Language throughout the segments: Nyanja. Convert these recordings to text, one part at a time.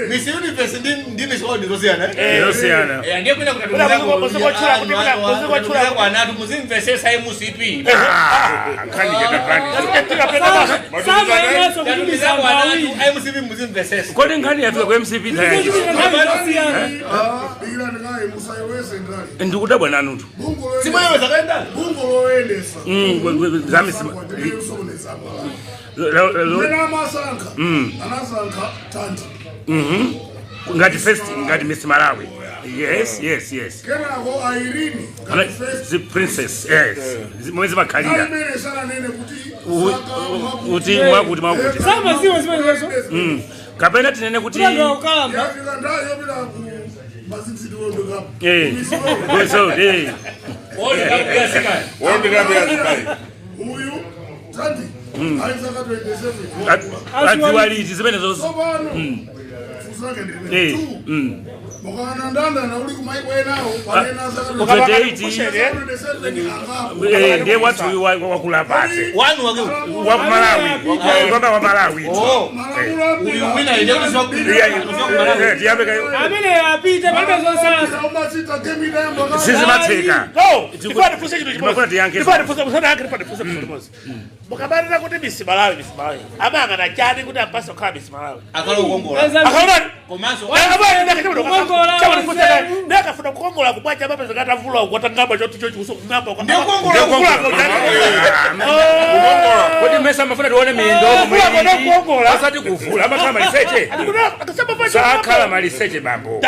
Miss Universe ndi Miss World zosiyana, eh? Zosiyana. Eh, ndiye kwina Kuna muzingotchula kuti anatu muzimvesesa MCP. Ah, nkhani ketapani. Samayeneso kutumiza Tatumizako awiri. anatu MCP muzimvesesa. Kodi nkhani yafika ku MCP tayanji? Dikirani kaye, musayewese ndali. Ndikudabwa nanutu. Simwewe zakaenda. Bungo loyendesa Zamisima. ndimene mmene amasankha, anasankha Tanti Ngati first, ngati Miss Malawi. Yes. Kenako Irene ngati first. The princess, yes. Momwe zimakhalira. Imene sananene kuti Kuti mwakuti mwakuti. Samaziwa zimenezo. Kapena tinene kuti Kulanga ukalamba. Yafika ndayo yopita ku ma 60 World Cup. So eh. World Cup yasikali. World Cup yazimayi. Uyu Tanti ali zaka 27. Adziwa liti zimenezo? Tsopano fusake ndimene two mukaona ndandana uli kumaiko enawo panena zaka 28. 27 angapo. Eh, ndiye wathu wakulapate. Wanu wake. Wa Malawi. Kwamba wa Malawi. Oh. Uyu wina ine kuti Eh, tiyambe Amene apite, palibe zosasa. Umachita game idayamba. Sizimatheka. No, ndifuna ndifunse chinthu chimodzi. Ndimafuna tiyankhe. Ndifuna ndifunse, musanayankhe, ndifuna ndifunse chinthu chimodzi. Mukamanena kuti Miss Malawi, Miss Malawi, amayang'ana chani kuti ampase kukhala Miss Malawi? Akalo kukongola. Akaonani? Komanso Kukongola, wanzeru. Ndakafuna kukongola kubwacha amapeza katavula ukatangamba choti chochi uso kung'amba. Ndiyo kukongola. Kodi mesa amafuna tione miyendo? Kuvula kona kukongola. Asati kuvula, amakhala maliseche. Sakhala maliseche, bambo.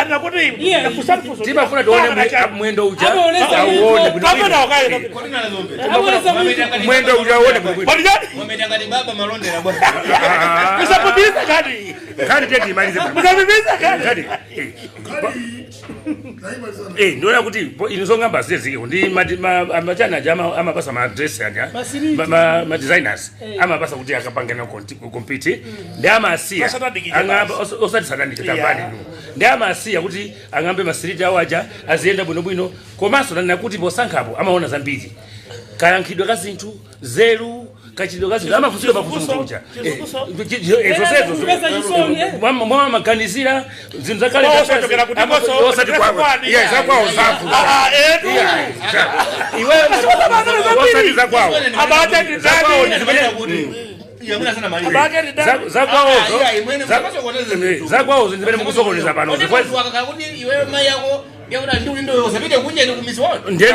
Timafuna tione mwendo uja. Amaonesa auone mwendo. bwino. Kodi nana zombe. Amaonesa mwendo. Mwendo uja uone bwino. Mwameta ngati baba malondera bwana. Nkhani tiye tiyimalize bwino. Nkhani ndiona kuti inu zong'amba ziziko ndi amachana aja amapasa ma dress aja. Masiriti. Ma designers amapasa kuti akapangana compete ndi amasiya Osatandikije ang'amba basi. osati satandike tambani nu ndi amasiya kuti ang'ambe masiriti awo aja aziyenda bwinobwino. Komanso nanena kuti posankhapo amaona zambiri, kayankhidwe ka zinthu, zeru, kachidwe ka zinthu, amafunsidwa pafunso kuja. Chizukuso. Zonsezo. Kupeza chisoni, eh. Mwamaganizira zinthu zakale. Osachokera kuti koso- Osati kwawo. kwani. Iya, zakwawo zafu. Etu. Iwe osati zakwawo. Abate ndi Zakwawo ndani? zimene Kuti yamuna sana mali. Abate ndi ndani? Zakwawozo. Ah, iya, imwene mukasokoneza zinthu. Zakwawozo zimene mukusokoneza pano. Kodi munthu akakhala kuti iwe mai yako yakuti ndi ulindo usapite kunja ni ku Miss World. Ndiye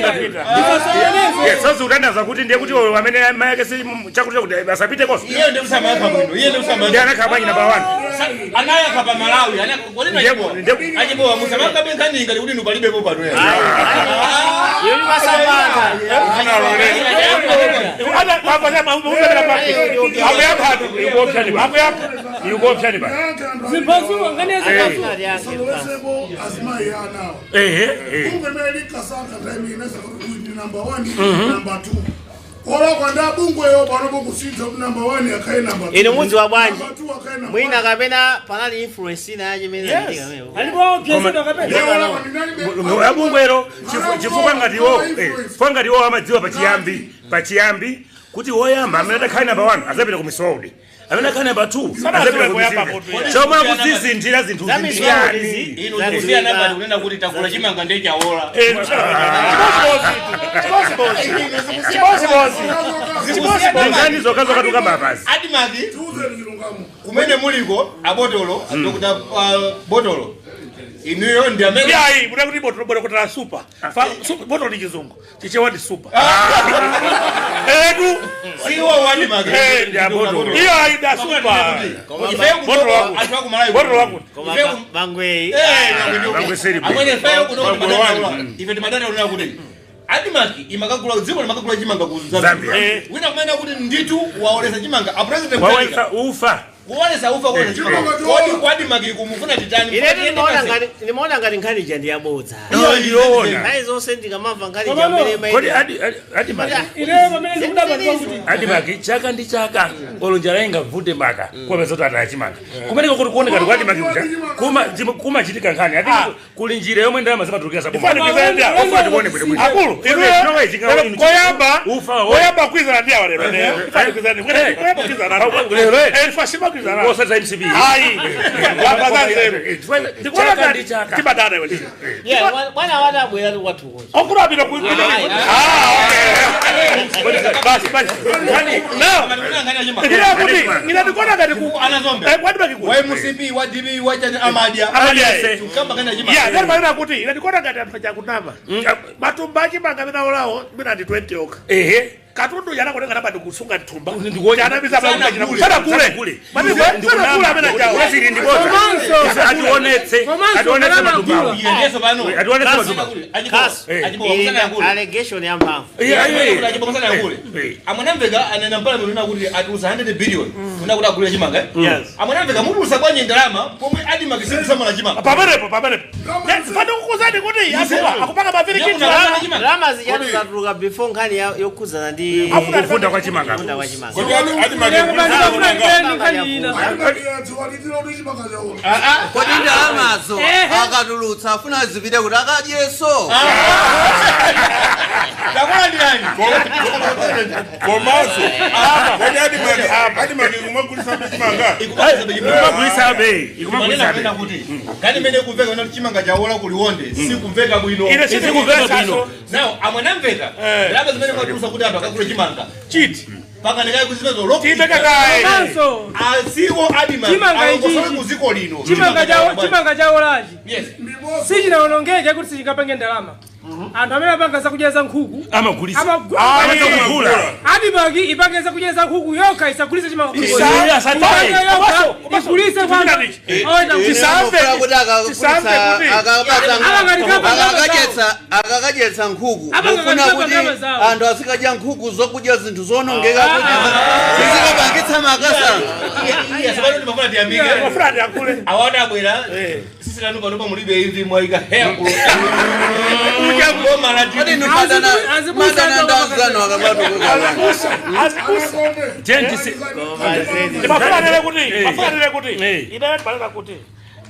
sozikutandaza kuti ndiye kuti oyo amene mayake si chakuti chakuti asapite koso. Iye ndiye kusamayakha bwino. Iye ndiye Ndiye kusamayakha. anakhala bwanji namba 1? Anayakha pa Malawi. Anayakha kodi Ndiye achibowa musamanga benkhani ngati kuti inu palibepo pano ya. Yoni masapata. Ana kwamba chama umupera pa. Akuyapha. Ikuopsani ba. Akuyapha. Ikuopsani ba. Zimpasuwa, nkhani ya zimpasuwa. Salowesepo azimayi anawo. Ehe eh. Bungwe imene linkasankha time inesa kuti uyu ndi number one, number two. Olakwa ndi abungweyo panopo kusintha kuti number one akhale number two. Inu mudziwa bwanji? Number two akhale number Mwina one. kapena panali influence ina yache imene inachitika pamenepo. Alipo waopsezedwa kapena. Ndiye olakwa ndi nani? Abungwero chifukwa ngati iwo chifukwa ngati iwo amadziwa pachiyambi kuti woyamba amene adakhale namba 1 azapita ku Miss World, amene akhale namba 2 azapita ku Miss Kuyamba Universe. kuti. Chomwe akuzizindira zinthu Za Miss zindiyani? World izi. Inu kusiyana ngati kunena kuti takula chimanga ndiye chawola. Chimodzimodzi. Nkhani zokhazo katuka mapazi. ADMARC. Tiuzeni chilungamo. Kumene muliko abotolo, Dr. Botolo, inuyo ndi amene Yayi, muda kuti botolo botolo kuti la super. Botolo ndi chizungu. Chichewa ndi super. Etu. Siwo wa ADMARC. Eh, ndi abotolo. Iyo ayi da super. Ife Botolo wakuti. anthu akumalawi. Botolo wakuti. Koma Ife bangweyi. Bangweseri bwino. Amwene, ifeyo kuno timadandaula, ife timadandaula kuti ADMARC imakagula, dziko limakagula chimanga ku Zambia. Zambia. Wina kumene kuti nditu waolesa chimanga a president Wawesa ufa. Kuolesa ufa, kuolesa chimanga. Kodi ku ADMARC kumufuna titani? Ine ndimaona ngati nkhani ija ndi yabodza. Iyo ndiyoona. Nthawi zonse ndikamamva nkhani ija Komano- mmene Kodi imaita. ADMARC Ineyo pamene ndikudabwa kuti ADMARC chaka ndi chaka olo njala ingavute maka kuwapeza kuti ataya chimanga kumeneko kuti kuoneka kuti ADMARC kuja kumachitika nkhani. I think kuli njira yomwe ndalama zimatulukira Ifani zaboma. kuzenda. Ofuna tikuone bwino bwino. Akulu, Chinowe inuyo koyamba Ufa, koyamba kwizana ndi awa lero. Ifani kwizana. Koyamba kwizana. Lero, eh. Ifa sima Sakugwirizana. Osati MCP. Ayi. Ndikuona Chaka ngati ndi chaka. timadana iwe. Yeah, bwana wadabwera tu kwathukozo. Okulapira ku Ah, okay. Basi basi. Now, ndira kuti ndikuona ngati ku Anazombe. Eh, kwadi baki ku. Wa MCP, wa DB, wa chani amadya. Amadya. Tukamba kana chimanga. Yeah, then manena kuti ndikuona ngati anthu achakunama. Matumba achimanga amene aulawo mina ndi 20 okha. Ehe. Katundu yana kutenga namba ndikusunga thumba. Ndikuona- Chanamiza Sana baba kule. sana kule. Kule. Sana kule amene achawo. Ndikuona ndibota. Komanso. Ationetse. Komanso, Ationetse ndalama matumbawo. agula. Iye ndiyeso pano. Ationetse matumbawo. Kasu. Achibowa kusana yakule. Allegation ya mphamvu. Achibowa kusana yakule. Amwanamveka anena mpala muna kuti atiuza 100 billion. Muna kuti agulira chimanga. eh? Yes. Amwanamveka mutulusa kwanye ndalama pomwe ADMARC sikusamala chimanga. Pamenepo pamenepo. Fana kukuzani kuti asuwa akupanga maviri Ndiye kitu. kuna chimanga. Ndalama zijatu zatuluka before nkhani yokhuzana ndi Kufunda kwa chimanga. kufunda kwa chimanga. Kodi adi Nkhani ina. ADMARC kuti chimanga chaola. Kodi ndalamazo akatulutsa afuna zipite kuti akadyeso? Takulandirani. Komanso kodi ADMARC kumagulisa chimanga? Ikumagulisa be. Ikumagulisa be. Manena kuti kani mene kumveka kuti chimanga chaola kuliwonde sikumveka bwino. Ine Sikumveka bwino. Now amwanamveka ndalama zimene mwatulusa kuti anthu akagule chimanga. Chiti. Pakanekayi kuzimezo lock. Tibeka kaye. Komanso Asiwo ADMARC Chimanga alongosole ichichi. kuziko lino. chimanga chawo chimanga chawolachi Yes. sichinawonongeke kuti sichikapange ndalama. Anthu amene apanga zakudya za nkhuku Amagulisa. Amagula. Amagula. ADMARC ipange zakudya za nkhuku yokha isagulise chimanga. Asataye. Ipange yokha igulise kwa anthu oyenda nkhuku. Tisamve. Kuti Tisamve kuti. akakadyetsa nkhuku Abanga mufuna katika kuti ndalama zawo. anthu azikadya nkhuku zokudya zinthu zonongeka kuti zizikapangitsa makasanga. Iye sabano ndimafuna tiyamike. Mafuna akule. Awada abwera. Sisi lanu panopa mulibe imvi mwayika hair kulo. Kuja goma la Kodi inu Azibusa madana ndazanu akamatukuka. Azikusa. Azikusa. Jenti Mafuna nene kuti. Mafuna nene kuti. Eh. Ine manena kuti.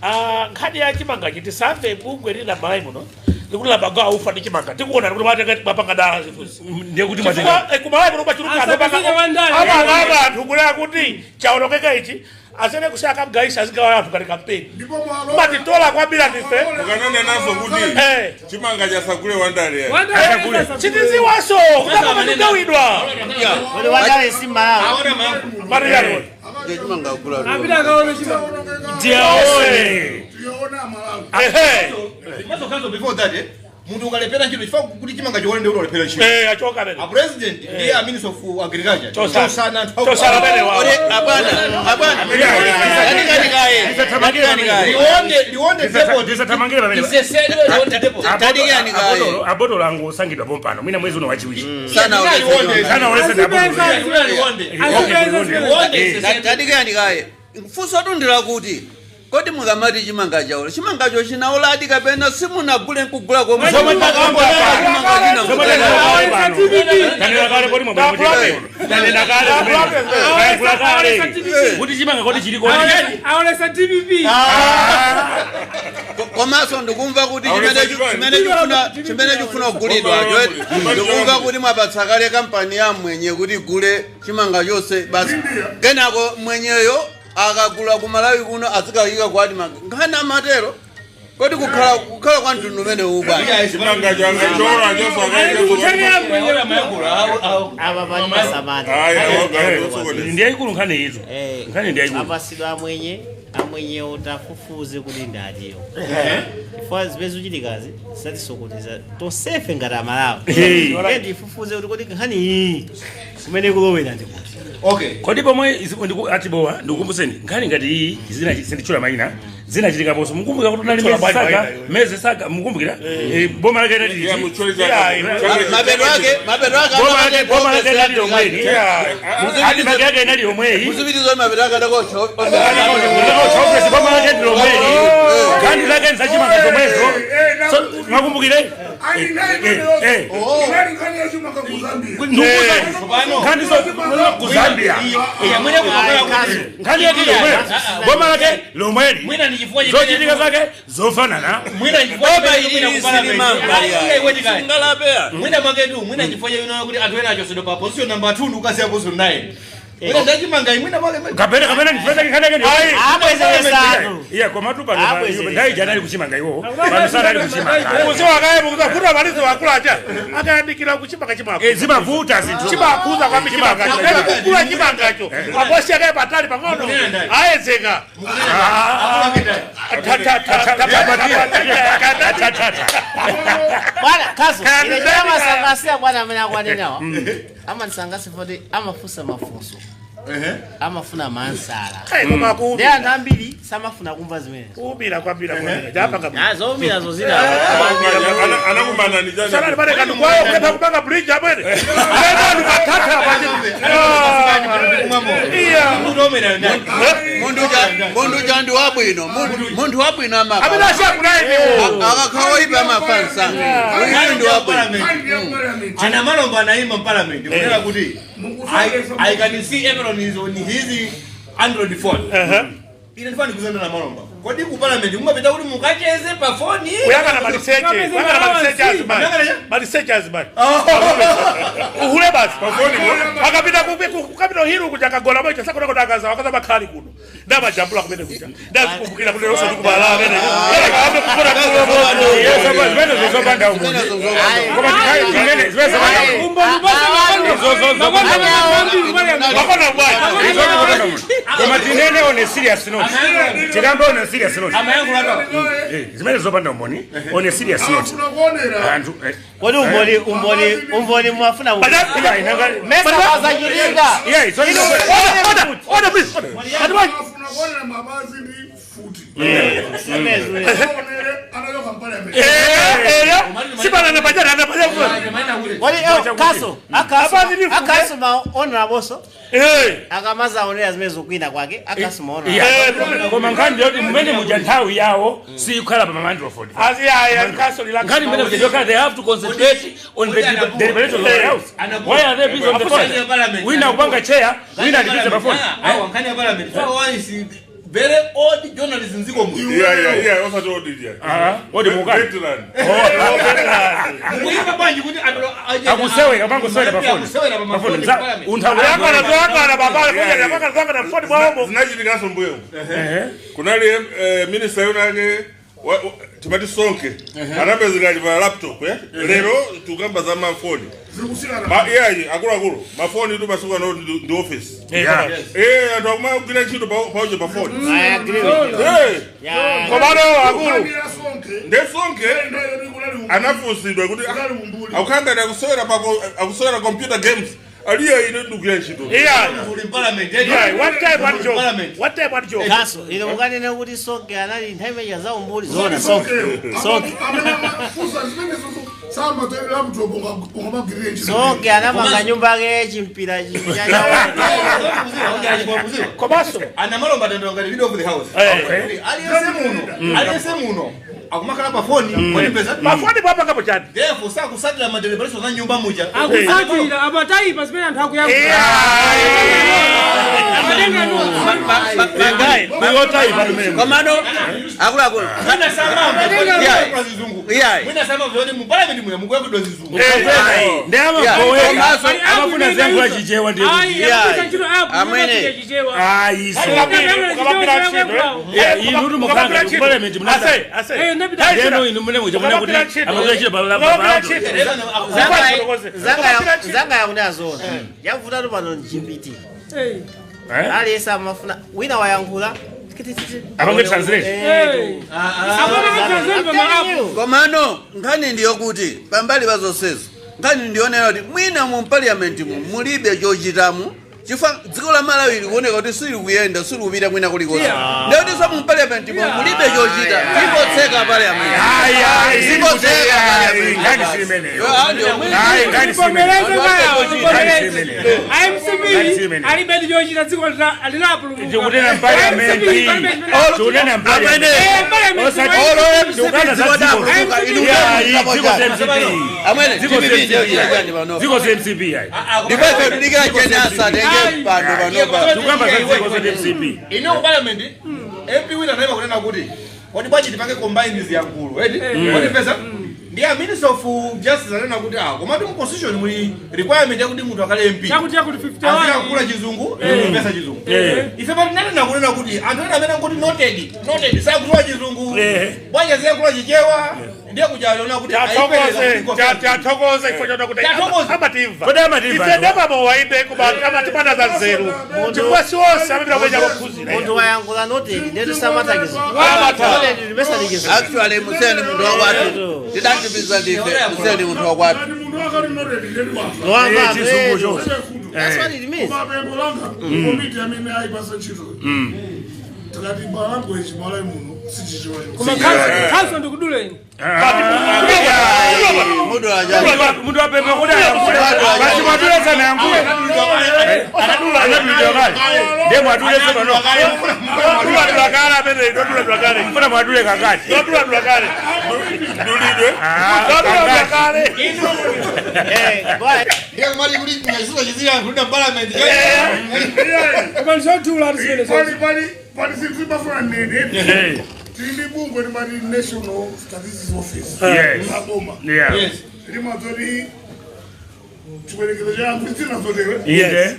Ah, nkhani ya chimanga chiti samve bungwe lina malayi muno. Likulira magawo ufa ndi chimanga. Tikuona kuti mwatenga mapanga dala zifuzi. ndiye kuti mwatenga. Chifukwa kumalayi muno pachuluka anthu Asapezeke wandale. amang'amba anthu kulera kuti chaonongeka ichi asene kusaka mgaisa azigawa anthu ngati kampeni. Ndipo mwalo. Matitola kwambiri ndife. Mukanena nazo kuti Eh. chimanga chasagule wandale. Chitiziwaso kutaka kugawidwa. Kodi wandale si Malawi. Aona mayankhula. Mariyani. Chimanga kugula. Apita akaone chimanga. Tiyaone. Tiyaona Malawi. Ehe. Maso kanzo before that munthu ukalepera ntchito chifukwa kuti chimanga chione ndi ulephera ntchito. Eh, achoka bene. A president ndiye a minister of agriculture. Chosana. Chosana anthu. Chosana bene wa. Kodi apana apana. Tatikani kaye. Tatikani kaye. Liwonde liwonde depot. Tisathamangire pamene. Isesedwe liwonde depot. Tatikani kaye. Abotolo angosangidwa pompano. Mwina mwezi uno wachiwiri. Sana Liwonde. Sana olese Azipeza abotolo. Liwonde. Azipeza zimene. Liwonde isesedwe. Tatikani kaye. Mfunso tundira kuti kodi mukamati chimanga chaola chimangacho chinaoladi kapena simunagule nkugula komwe? Zomwe Chimanga Aonesa TPP. Tanena kale kodi mwabwera kuti. Tanena kale. Kula kale. Kuti chimanga kodi chili kodi. Aonesa TPP. Komanso ndikumva kuti chimene chifuna kugulidwa ndikumva kuti mwapatsa kale kampani ya mwenye kuti igule chimanga chonse basi kenako mwenyeyo akagula ku Malawi kuno azikayika ku ADMARC nkhani amatero kodi kukhala kwa mtundu umenewu bwana. Chimanga changa chola Alikutenga mwenye. Apa pali pasamani. Ndi yayikulu nkhani izo. Nkhani ndi yayikulu. Apasidwa amwenye amwenye utafufuze kuti ndatiyo. Chifukwa zimene zikuchitikazi zatisokoneza tonsefe ngati Amalawi. Hey. Ndifufuze kuti kodi nkhani iyi kumene kulowera ndi kuti. Okay. Kodi pomwe atibowa ndikukumbuseni nkhani ngati iyi zina sindichula mayina zinachitikaponso mukumbukira kuti unali Chula mezi bwanji saka mayina iwe. mezi saka mukumbukira boma lake linali Mapeto ake mapeto ake boma lake linali lomweli ADMARC yake inali yomweyi muzipitizo mapeto ake adakocha boma lake ndi lomweli nkhani zake nzachimanga zomwezo mwakumbukire Inali nkhani ya chimanga ku Zambia. Nkhani zo ku Zambia Iya mwene kumakhala kuti nkhani yake lomweli boma lake lomweli mwina ndi chifukwa chimene zochitika zake zofanana mwina chifukwa chimene mwina kupala Iya iwe chikali. Singalapeya. Mwina mwaketu mwina chifukwa chimene kuti anthu ena achosedwa pa position number 2 ndi ukasiya position 9. Mwina ndachimanga imwina pale. Kapena kapena ndifeza kikhanake ndi. Abwezeresa. Iya koma tu pano ndayi janali kuchimanga iwo. Pano sana ali kuchimanga. Kuziwa kaye mukuza kuti amalize wakula aja. Akayandikira kuchimanga chimako. Eh, zimavuta zinthu. Chimakuza kwa michimanga. Kukula chimangacho. Akosi akaye patali pang'ono. Ayezeka. Bwana kaso ile chama sangasi bwana amene akwaninawa. Amanisangasi foti amafusa mafunso. Amafuna mansala. Kai koma Ndi kuumira. anthu ambiri samafuna kumva zimene. Kuumira kwambira kwambira. Japanga. Ah, zowumira zozina. Anakumana ni Sana jana. pale kanu kwao kepha kupanga bridge amene. Amene patata pati. Iya. Munthu uja ndi wabwino, munthu wabwino Amene amaka ashakulai akakhawa ipe amafa msanga. Uyu ndi wabwino. Ana Malomba anaima parliament kunena kuti I can see everyone is on his Android phone. Ine ndifani kuzana na Malomba. Kodi ku parliament mumapita kuti mukacheze pa phone? Kuyangana maliseche, kuyangana maliseche azimai. Maliseche azimai. Uhule basi. Akapita kukapita hiru kuja kagola moja sasa kuna akaza wakaza makhali kuno. Ndaba jambula kumene kuja. Ndazikumbukira kuti lero ndikubala amene. Yeye kaambe kukona kuno. Yes, zimene zopanda umboni. Koma tikhale zimene zimene zopanda umboni. Umboni bose makondo. Makona bwana. Koma tinene on a serious note. Tikambe on a serious note. Eh, zimene zopanda umboni on a serious note. Afuna kuonera. Anthu Kodi umboni umboni umboni mwafuna Mesa wazachilinga. yeah, it's only Order, order please. Order. Afuna kuonera mabazi ndi futi. Zimenezo. Aonere anayoka parliament. Eh, eh, sibana na bajana na bajana. Kodi kaso akaso Abazi ndi akaso ma honoraboso Eh. akamazaonera zimene zokwina kwake akaso ma honorable. Yeah. Koma nkhani ndiyoti mmene muja nthawi yawo sikukhala pa microphone. Azi aya kaso lila. Nkhani mmene muja yokhala they have to concentrate on the deliberations of the house. Why are they busy on the phone? Wina kupanga chair, wina ali busy pa phone. Awa nkhani ya parliament. So one is very old journalism ziko mu. Yeah, yeah, yeah. Osati odi yeah. Ah, odi mukali. Veteran. Mukuimba bwanji kuti Akusewera, pangosewera pa phone. Akusewera pa Pa phone. phone. Parliament. Unthawi Akana zoakana babale kuja akana zoakana foni mwaomo. Zinachitikaso mbuyo. Kunali minister yunake timati sonke anapezeka ali pa laptop eh? Lero tukamba za mafoni. Zikusiyana. Iyayi akuluakulu mafoni tu masuku ano ndi office. Yeah. Eh, anthu akumagwira ntchito paucho pa phone. I agree with you. Eh, Yeah. Komano akulu. Nkhani ya sonke. nde sonke Ndayo ndi kulali anafunsidwa kuti Kulali umbuli. akukhangani akusewera pako akusewera computer games aliye ine ndikugwira ntchito. Yeah. Uli parliament. Yeah, one time one job. Parliament. One time one job. Kaso ine mukanene kuti sonke anali nthawi imeneyi za umbuli zona sonke. Sonke. Amene amafusa zimene zozo samatoe laptop ungamagirire ntchito. Sonke anamanga nyumba yake chimpira chimpira. Komaso. Ana Malomba tendo ngati leader of the house. Eh. Aliyense muno, aliyense muno akumakhala pa phone kwalipeza. Mafoni mwapanga pochani. Therefore sakusatira ma deliberations za nyumba muja. Akusatira amatayipa zimene anthu akuyankhula. Amatenga notes. Muyotayipa tumene. Komano akuluakulu Mwina samamva Yeah. kwa zizungu. Yeah. Mwina samamva kuti mu parliament muya mukuyankhulidwa zizungu. Ndi amaboweka. Komanso Amafuna ziyankhula chichewa ndiye kuti. Ayi, akupita ntchito app, Amwene. imapita chichewa. Ayi so. Yeah, inu kuti mukanga ku parliament munada. Ase, ase. Eh, ndapita. Ndeno inu mmene muja muna kuti amagwira ntchito pa pa. Zanga yakunena zona. Yavutatu pano GPT. Eh. Eh? Aliyense amafuna wina wayankhula. Apange translate. Eh. Amapanga translate pa ma app. Komano nkhani ndiyokuti pambali pa zonsezo nkhani ndionera kuti mwina mu parliament mu mulibe chochitamu chifukwa dziko la Malawi likuoneka kuti silikuyenda silikupita mwina kulikonse ndikutinso mu parliament mu mulibe chochita ingotseka parliament. Ayi ayi. Ingotseka parliament. Nkhani si imeneyo. Ah, ndiyo mwina. Ayi nkhani si imeneyo. Tivomereze kaya, tivomereze. Nkhani IMCB alibe ndi chochita dziko linapulumuka. Tikunena parliament. Tikunena parliament. Osati tikukana za dziko. Yeah, dziko za MCP. Amwene Dziko DPP ndiyo chita pano. Dziko za MCP ayi. Ndipo ife tudikira chene asatenge pano panopa. Tikukamba za dziko za MCP. Ine ku parliament MP wina anayima kunena kuti kodi bwanji tipange combine ziyankhulo eti kodi pesa Ndiye a Minister of Justice anena kuti komatu mu constitution muli requirement yakuti munthu akhale MP. Chakuti yakuti 51. Aziyankhula chizungu, kumvesa chizungu. Ife patinanena kunena kuti anthu ena amene angoti noted sakudziwa chizungu. Bwanji aziyankhula Chichewa, ndiye kuchaliona kuti Tathokoze, tathokoze ifo chona kuti Tathokoze. amatimva. Kodi amatimva Ife anthu? ndamawainde koma amatimana za nzeru. Chifukwa si onse amapita kumeja kuphunzira. Munthu wayankhula noted ndetu samatakizo. Amata. Noted limesanikizo. Actually, museni munthu wakwatu tidatumiza ndife museni munthu wakwatu. Ngati munthu akati noted ndeti wafa. Wamba, Chizungu chonse. That's what it means. Mapembo langa komiti amene ayipasa ntchito tikati malanguage malawi muno sichichiwa. Koma council ndikuduleni. Mudu ajabu. Munthu wapemba kuti ayankhule basi mwadule sanayankhule. Anadulidwa kale, ndiye mwadule sopano. Duladula kale amene, duladula kale. Mfuna mwadule kakati. Duladula kale. Dulidwe. Duladula kale. Go ahead. Ndiye kumati kuti nyachisuza chiziyankhulidwa m'parliament. Koma ndizodula ati zimene zonse. Pali zinthu zimafuna nene. Tili ndi bungwe limati National Statistics Office laboma. Yeah. Limadzoti chiwerengero cha anthu zinazotewe Inde.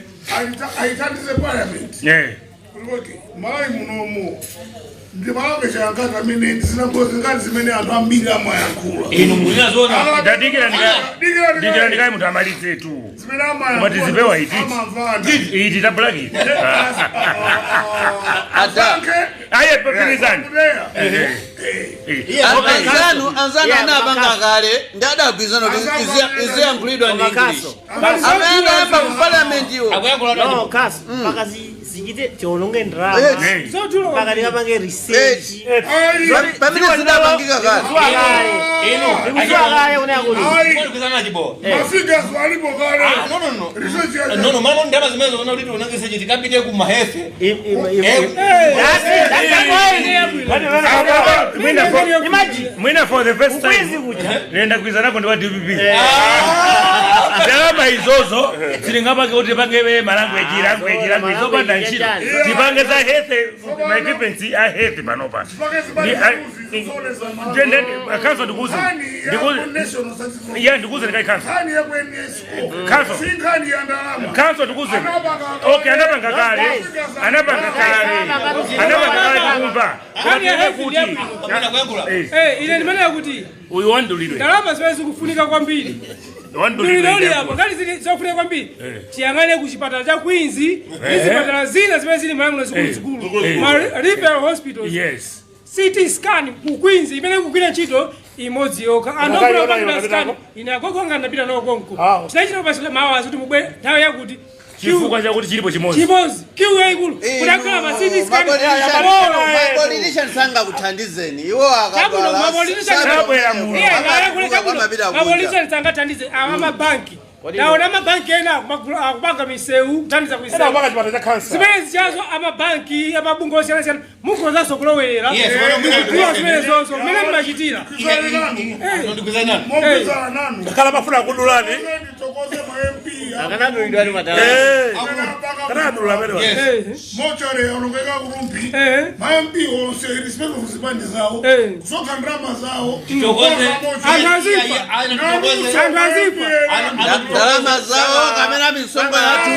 ayithandize parliament kuti okay, malawi munomu ndi malanguage angati amene ndizinangozi ngati zimene anthu ambiri amayankhula. Inu munazona. Ndadikira Dikira, dikira ndikayi munthu amalize tu. Zimene amayankhula Koma tizipewa iti. amamvana. Iti tabulaki. Ata. Aye pepirizani. Kudeya. Anzanu anzanu anapanga kale ndi adagwirizana kuti iziyankhulidwa ndi English. Amene ayamba ku parliament iwo. Akuyankhula No, kaso. Mpaka zichite tiononge ndalama. Yes. Zodula. Mpaka tikapange research. Pamene zidapangika kale. Ndikudziwa kale. Ndikudziwa kale kunena kuti. Kuzana chibowa. Mafigures alipo kale. No, no, no. Research yacho. No, no, mama ndama zimene zoona kuti tiononge sechi tikapite ku mahefe. That's it. That's the point. Imagine. Mwina for the first Ukwezi time kuja. nenda kuizanako ndi wa DPP. Ndalama izozo tilingapange kuti tipange malanguage language language zopanda ntchito. Tipange za health ma equipment a health panopa. Zipake zibali zakuzi, zizone za Malawi. Kanso ndikuze. Nkhani ya Ndikuze. National Statistics Office. Yeah, ndikuze ndikai kanso. Nkhani ya ku UNESCO. Council. Si nkhani ya ndalama. Kanso ndikuze. Anapanga Okay, anapanga kale. Anapanga kale. Anapanga kale kumva. Nkhani ya health Kuti ndi yabwino. Kapena kuyankhula. Ine ndimanena kuti uyu wandulidwe. ndalama zimene zikufunika kwambiri. Wandulidwe. Ndulidwe apo ngati zili zofunika kwambiri. Tiyang'ane ku chipatala cha Queens ndi zipatala zina zimene zili malamulo zikuluzikulu. Ma referral hospitals. Yes. CT scan ku Queens imene ikugwira ntchito imodzi yokha. Anthu Ukaiona akula iyo kupanga scan unapitako? ine agogo ndapita nawo konko. Tinachita pasula mawu azi kuti mubwere nthawi yakuti Chifukwa chakuti chilipo chimodzi. chimodzi queue yayikulu kuti akhala pa CT scan polo. Mapolitician sangakuthandizeni iwo Chabuno mapolitician Sabwera muno. Iye ngayakule chabuno mapolitician sangathandize awa mabanki. Taona amabanki ena akupanga misewu kuthandiza Ena kumisewu. kupanga chipatala cha cancer. Zimene zichazo amabanki amabungwe osiyanasiyana mukhozanso kulowerera. Yes, wala mwina Kugula zimene zonso mmene mmachitira. Kuzana nanu. Ndikuzana nanu. Mogwizana nanu. Khala mafuna kudulani. Ndithokoze ma MP. Akanadulidwa ali madalama. Kanadula amene wa. Mochore olongeka kulumbi. Ma MP onse irrespective of zipani zawo. Kusonkha ndalama zawo. Titokoze. Anthu azifa. Anthu azifa. Ndalama zawo kamena misongo yathu.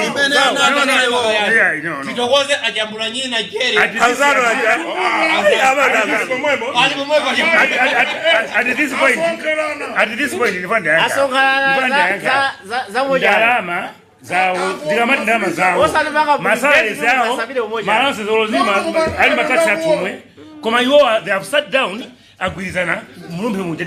Imene anapanga iwo. Yeah, no, no. Titokoze achambula nyina Jerry. Anzano aja. Abana anzano. Pomwemo. Ali pomwepo achambula. At this point, at this point ndifanda yanka. Asonkhana za moja. Ndalama zawo, ndikamati ndalama zawo. Osati paka Masalari zawo, asapite umoja. malansi zolozima, ali mataxi atumwe. Koma iwowa, they have sat down, agwirizana mulumbi muja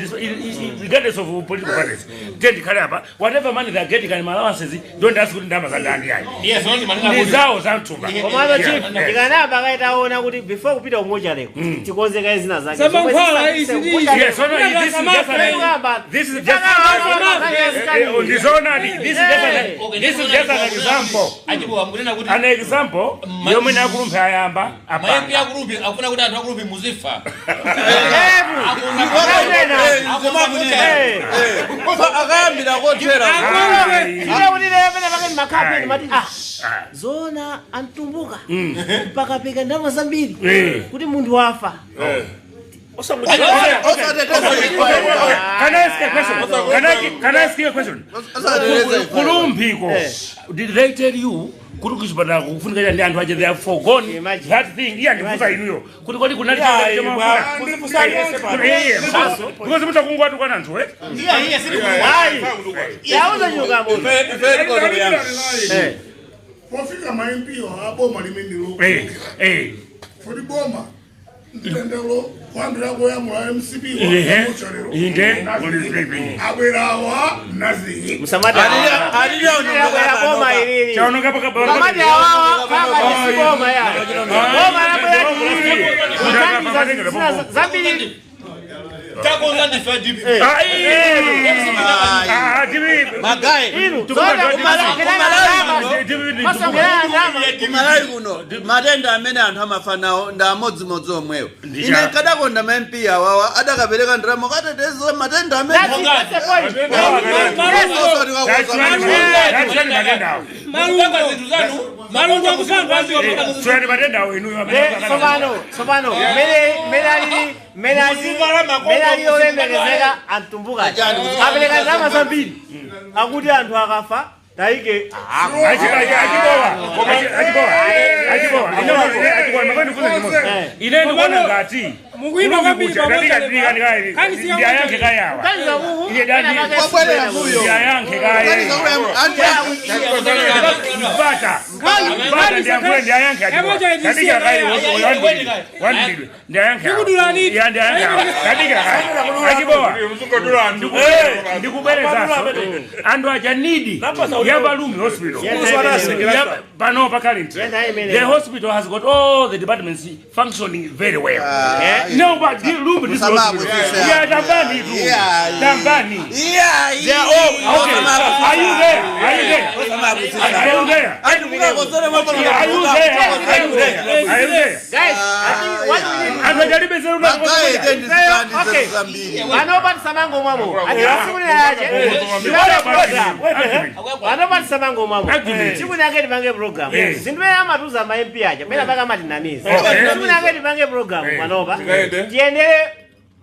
regardless of political parties. Then ndikhale apa, whatever money they are getting and allowances, don't ask kuti ndalama za ndani ayi. Yes, only manena Ndi kuti. zawo za mthumba. Komano Yeah, chief, yeah. ndikanapa kaitaona kuti before kupita umoja leko tikonzeka zina zake. Zamankhwala izi ndi izi. Yes, so no, this is just an, this is just Ndizonadi, this is just an, this is just an example. Achibowa mukunena kuti An example yomwe nakulumbi ayamba ma MP apanga. akulumbi akufuna kuti anthu akulumbi muzifa. Akayambira kothera. Zona antumbuka mpaka peka ndalama zambiri kuti munthu wafa. Can I ask a question? Can I ask you a question? Kulumpiko, did they tell you kuti kuchipatala kufunika ndi anthu aja they have forgone that thing? Iya, ndifunsa inuyo kuti kodi kunali because mutakungu kwa anthu eh? Iya, yauza nyuka muno. Pofika ma MP aboma limene Fodi boma nditendelo kwandira koyamula MCP wa inde abwerawa nazi Musamata boma ilili. Chaonoka paka Pamati awawa kama ni boma ya. Boma labwera ni. Zambili. Takonza ndifa DP. Magai kumalawi kuno matenda amene anthu amafa nawo ndi amodzimodzi omwewo. Ine nkadakonda ma MP awawa adakapereka ndalama kateteza matenda amene Tsopano mene olembekezeka antumbuka apereka ndalama zambiri akuti anthu akafa taike ine ndikuona ngati Mukuimba kwambiri pamodzi. ndiyayankhe kayawa ndiyayankhe kaye mpata mpata ndiyankhule ndiyayankhe kadika kaye wandidwe ndiyayankhe ndiyayankhe kadika kaye achibowa ndikubwerezaso anthu aja nidi yabalumi hospital panopa currently the hospital has got all the departments functioning very well. No, but the room is hospital. Yeah, Tambani too. Tambani. Yeah. Okay. Are you there? Are you there? Are you there? Are you there? Are you there? Guys, I think what we need. Okay. Anopatisa mwamo. Anopatisa mwamo. Chimuna yake tipange program. Zinthu amatuza ma MP aja. Mena paka matinamiza. Chimuna yake tipange program panopa. Tiendere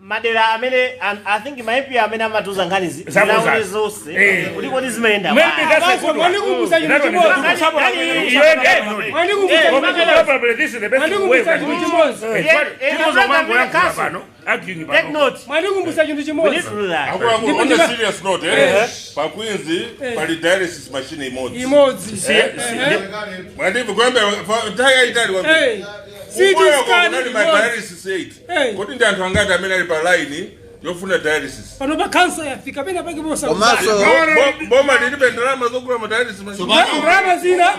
madera amene I think ma MP amene amatuza nkhani zaone zonse. Kuti kodi zimayenda. Maybe that's a good one. This is the best way. Take note. Mwandikumbutsa chinthu chimodzi. On a serious note, pa Queens pali dialysis machine imodzi. Imodzi. Mwandimve kuyamba nthawi yayitali kwambiri. CT scan dialysis 8. Kodi ndi anthu angati amene ali pa line yofuna dialysis? Panopa cancer yafika pena pake posa. Komanso boma lilibe ndalama zogula ma dialysis machine. Ndalama zina.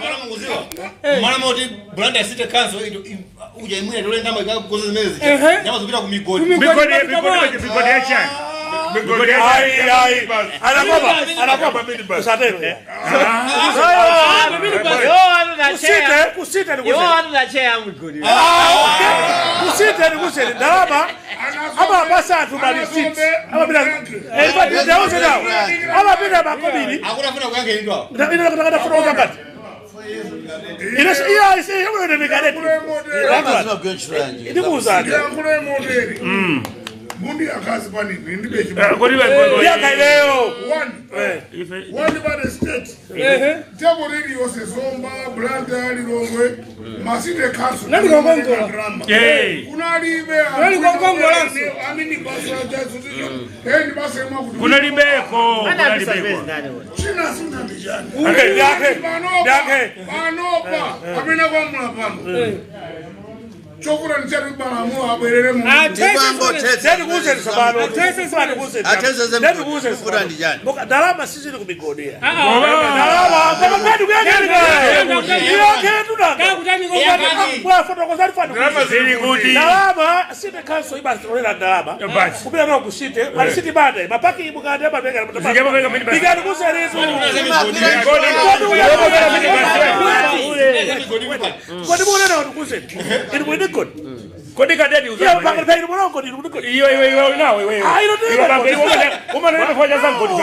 Mwana moti Blantyre City Council uja imwe ndole ndama ikakukoza zimene zija. Nyama zopita ku migodi. Migodi ya chani. Migodi ya chani. Ai. Anakoba usatero. Kusite kusite kusite ndalama ama basa anthu bali siti amapita amapita makobiri akutafuna kuyankhidwa ine kutakata funa ngati ine iya ise yomwe ndikaleti ndikuuzani Mundi akazi pani ndibe yakaileyo one by the state. Table radio se Zomba Blantyre Lilongwe Masinde Council. Nali kongongola. Kunalibe Nali kongongola. Amini basa jazu. Eh ndi basa mwa kuti. Kunalibeko. Kunalibeko. China sunda ndijani. Yake. Yake. Panopa. Amena kwa mula pano. Chokura ndichati balamu abwerere mu. Ndalama sizili kumigodia. Ndalama pakati kuyakeni. Ndalama site council ibalolera ndalama. Kupita nawo kusite, pali siti bade, mapaki ibukati amapeka. Bigani kuserezo. Kodi muonera kuti kusete. Inu mwene godi. Kodi kadedi Iye panga tayi mulongo ndi kuti Iwe iwe iwe nawe iwe. Iwe bambe umana ne foja za ngodi.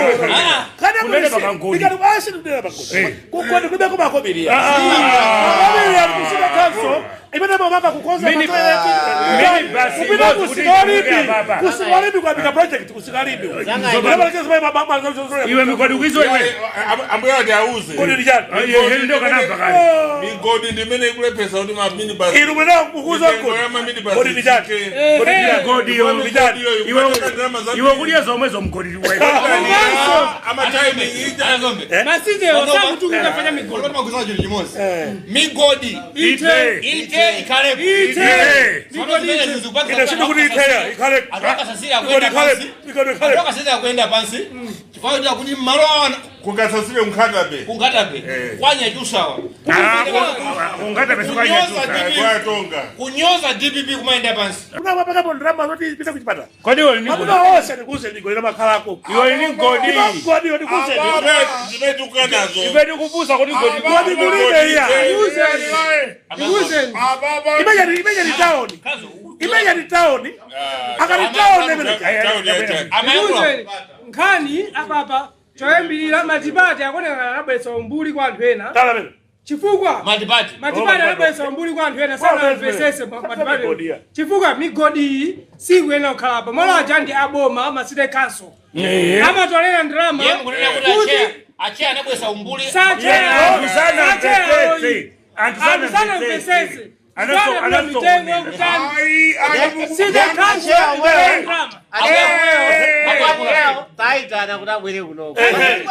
Kada Kunene pakangodi. Ndikati basi ndinena pakangodi. Kukodi kube kumakobiria. Kumakobiria kusika kanso. Imene mama kukonza Mini basi. Kupita kusikalibi. Kusikalibi kwa bika project kusikalibi. Iwe migodi kuizo iwe. Ambuya ndi auze. Kodi ndijani. Iye ndio kanamba kale. Migodi ndimene ikulepesa kuti ma minibus. Inu mwena kukuza Mitengo ya ma minibus. Kodi ndijani. Kodi migodi yo. Ndijani. Iwe iwe kulia zomwe zomgodi iwe. Ama timing ija. Masije osakutukuka fanya migodi. Kodi makuza chinthu chimodzi. Migodi. Ite. Ite ikhalepo. Ite. Migodi ite. Ine sindikuti iteya ikhale. Akasasira Migodi kwenda ikhale. pansi. Migodi ikhale. Akasasira kwenda pansi. Chifukwa kuti malo awa Kukasasire mkhatabe. kungatabe. Kwanya chusawa. Ungata pesa kwa Kunyoza nyetu. DPP. Kwatonga. Kunyoza DPP kumaenda pansi. Kuna wapaka ndrama zoti pita kuchipata. Kodi iwe ni Mabuda wose ndikuze migodi namakhalako. Iwe ni ngodi. Migodi ndikuze. Zimene tikukanazo. Iwe ndikubusa kuti ngodi. Migodi kulibe iya. Ikuzeni. Imeja ni town. Imeja ni town. Akati town imene. Town ya chani. Ikuzeni. Nkhani apapa choyambirira matipati akonekana anabweretsa umbuli kwa anthu ena. Tala mene. Chifukwa Matipati. matipati anabweretsa umbuli kwa anthu ena sanamvesese matipati. Migodi ya. Chifukwa migodi iyi sikuyenera kukhala malo aja ndi aboma amasite council. Amatolera ndalama Yeye mukunena kuti kuti acheya anabweretsa umbuli. sacheya Anthu sana mvesese. Anthu anthu sana sanamvesese. Anaso mitengo kutani. Site council itolera ndalama. Taitana kuti abwere kunoko.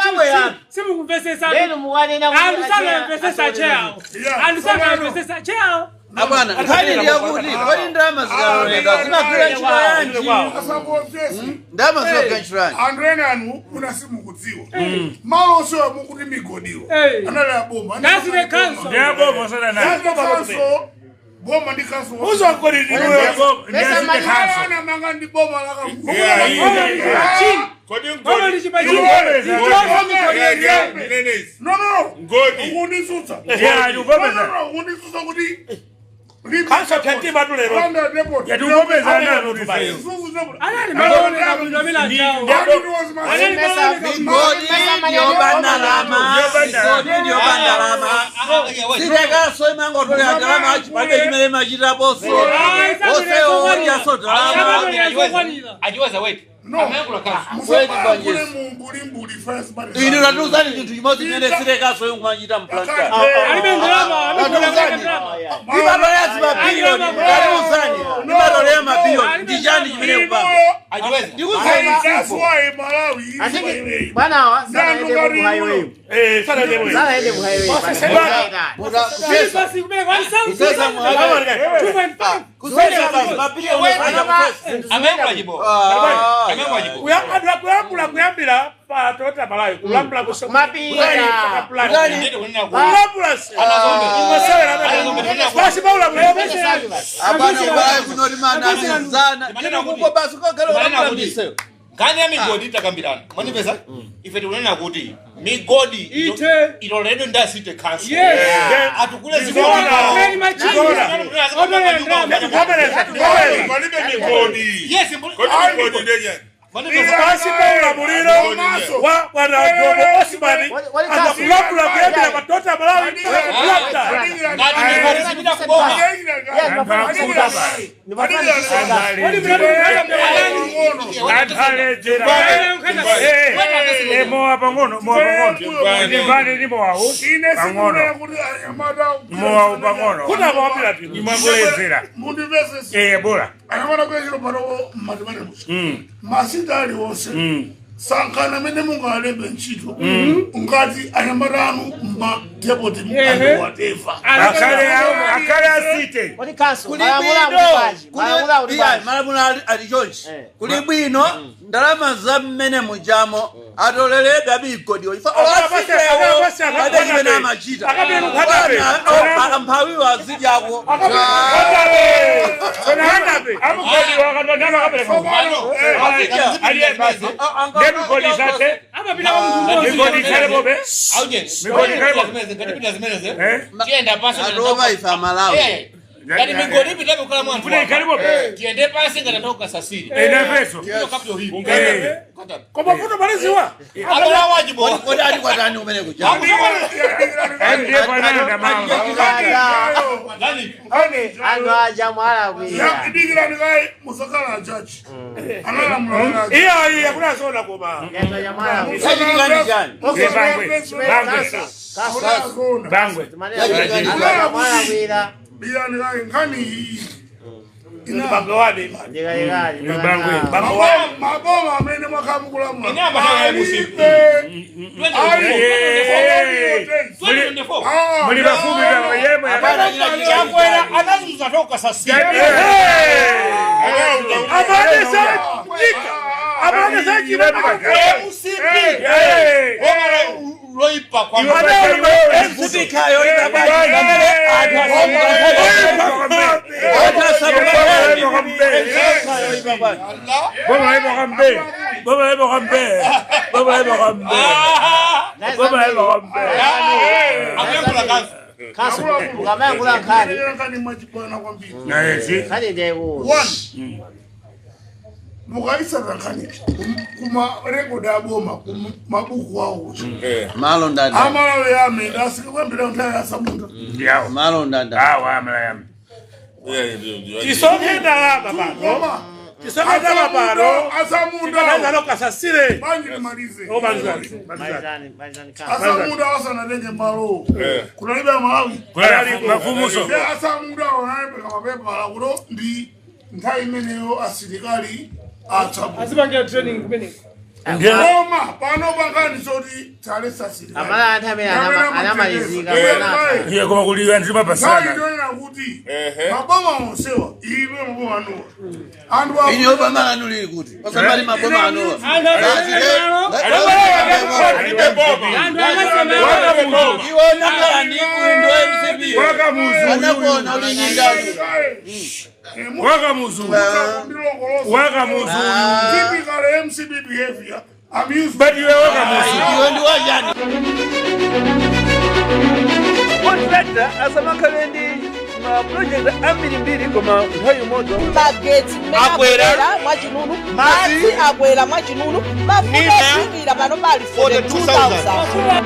Abwera. Simukumvesesa. Lero mukanena kuti Anthu sanamvesesa acheyawo. Anthu sanamvesesa acheyawo. Abwana, nkhani ndi yakuti kodi ndalama zikaloleka zimagwira ntchito yanji? Ndalama zimagwira ntchito yanji? Anthu ena anu muna simukudziwa. Malo onsewa mukuti migodiwo. Anali aboma. Nasite council. Ndi aboma sana na. Nasite council. Boma ndi council. Uzo ngodi ndiwe. Ndi asite kanso. Ana manga ndi boma la kangu. Kodi Boma ngodi. ndi chipachini. Ichosa migodi yenyewe. Nenezi. No no. Ngodi. Ukunditsutsa. Yeah, ndikupeza. No no, ukunditsutsa kuti Kanso pyantima tulero. Rwanda depot. Yatiupeza nalo tubayo. Zuzu depot. Anali maoneka bwino amene achawo. Anali maoneka bwino. Migodi ndiyobandalama. Migodi ndiyobandalama. Sitekaso imangotolera ndalama palibe chimene imachitaponso. Onsewo odyaso ndalama. Ajiweza wait. No. Amayankhula kanso. Musabakule mumbulimbuli first but. Inu tatiuzani chinthu chimodzi chimene sitekaso imachita mplanta. Alibe ndalama, alibe ndalama. Imatolera zimabiliyoni. Tatiuzani. Imatolera mabiliyoni. Ndi chani chimene kupanga? Ajiweza. Ndikuzani That's simple. why Malawi I is think bwanawa sanaende ku highway. Sana ndiwe. Sanaende ku highway. Kusesa. Basi kupereka 1,000. Kusesa mwa- 2.5. Kusesa basi mabiliyoni. Amayankhula chibo. Ah. Amayankhula chibo. Kuyambula kuyambira pa Toyota Malawi kulambula Mapita. Ndete kunena kuti. kulambula basi paula Abana ubale kunoti manamizana. Chino basi kokhala Manena kuti. ulambise. Nkhani ya migodi takambirana. Mwandipeza? Ife tikunena kuti migodi Ite. itoleredwe ndi asite council. Yes. Atukule Zikona. Amene machini. Otolera ndalama. Palibe migodi. Yes, Kodi migodi ndenyani. basi paula muliro wa bwana Jomo Osman akakulambula kuyambira pa Toyota Malawi kulambula Ngati migodi zipita kuboma. Kodi mnati mukhala mndani? Anthaledzera. Mowa pang'ono, mowa pang'ono. Ndimvane ndi mowawu pang'ono. Mowawu pang'ono. kuna mawapira tino Imwangoledzera. Mundivesese. Eh, bora. Akamana kwechiro pano mathematics. Masita aliwonse. Sankhana amene mungalembe ntchito. Ngati anyamata anu ma deputy and whatever. Akhale asite. Kodi kanso Kuli malamula bwino. kuti bwanji? Malamula kuti Kuli iya, bwanji? malamulo ali chonchi. Kuli bwino ndalama za mmene mujamo atoleredwe abigodiwo. Ifa olasirewo palibe chimene amachita. Akapita kukhatabe. Bwana, amphawiwo azidyako. Amugodi wakatwa akapereka. Aliye basi. Ndemigodi zathe. Amapita kwa mtu Migodi ikhale bobe. Auje. Migodi ikhale bobe. Ngatipita zimeneze. Eh? Tiyenda pasi. Atova ife amalawi. Ngati migodi ipitabe kukhala mwanthu. Kuti ikhalipo. Tiyende pansi ngati anthu akukasasiri. Nafeso. Ino Capital Hill. Koma vuto maliziwa. Abala wajibo. Kodi ati kwatani kumene kuja? MDF anayenda mama. Anthu aja mwalakwira. Idikirani kaye musakhala ajaji analamula. Iya iya kunazona koma. Anthu aja mwalakwira. Chachitikani chani? Bangwe. Bangwe. Bangwe. Mwalakwira. Dikirani kaye nkhani iyi. Bangwe wani. Ndikalikali. Bangwe. Bangwe wani. Maboma amene mwakhamukulamula Ine ambatala ya musiku. Muli bafupi ba yemwe. Chakwera anazunza toka sasiri. Amane sa jika. Amane sa jika. MCP. Boma loipa kwa MCP kayo itabaki pamene anthu Boma ibo kambe. Boma ibo kambe. Boma ibo kambe. Boma ibo kambe. Akuyakula kansu. Kaso, ukamayakula nkhani. Nkhani mwachibwana kwambiri. Naye si. Nkhani ndiyayikulu. One, mukaisata nkhani kuma rekodi aboma kumabuku awo Malo ndanda. Amalawi amene asikakwambira nthawi yasamunda. Ndiyawo. Malo ndanda. Awa amala. Tisonge ndalama pano. Koma Tisonge ndalama pano. asamunda Tikanaza kasasire. banji limalize. Oh, malizani. Malizani. Malizani, malizani kaso. Asamunda wasanatenge malo kunalibe Malawi. Mafumuso. Ndi asamunda wanayepeka mapepa lakulo ndi nthawi imeneyo asilikali atsabu. Azipangira training kumeneko. Koma pano pankhani zoti talesa asilikali. Amala anthu amene anamalizika manasa. Iye koma kuliwa ndima Nthawi pasana. ndionena kuti maboma onsewa iwe maboma anuwa anthu Ine obama anu lili kuti. Pasambali maboma anuwa. Anthu amasema malo. Anthu amasema malo. Iwe nakhala ndi kundo MCP. Wakamuzu. Anakuona uli nyindani. Wakamuzu. Wakamuzu. Typical MCP behavior. I'm used. But iwe wakamuzu. Iwe ndi wachani? Contractor asamakhale ndi ma project ambirimbiri koma nthawi imodzi Magetsi akwera mwachinunu, madzi akwera mwachinunu, mafuta ophikira pano pali 42,000.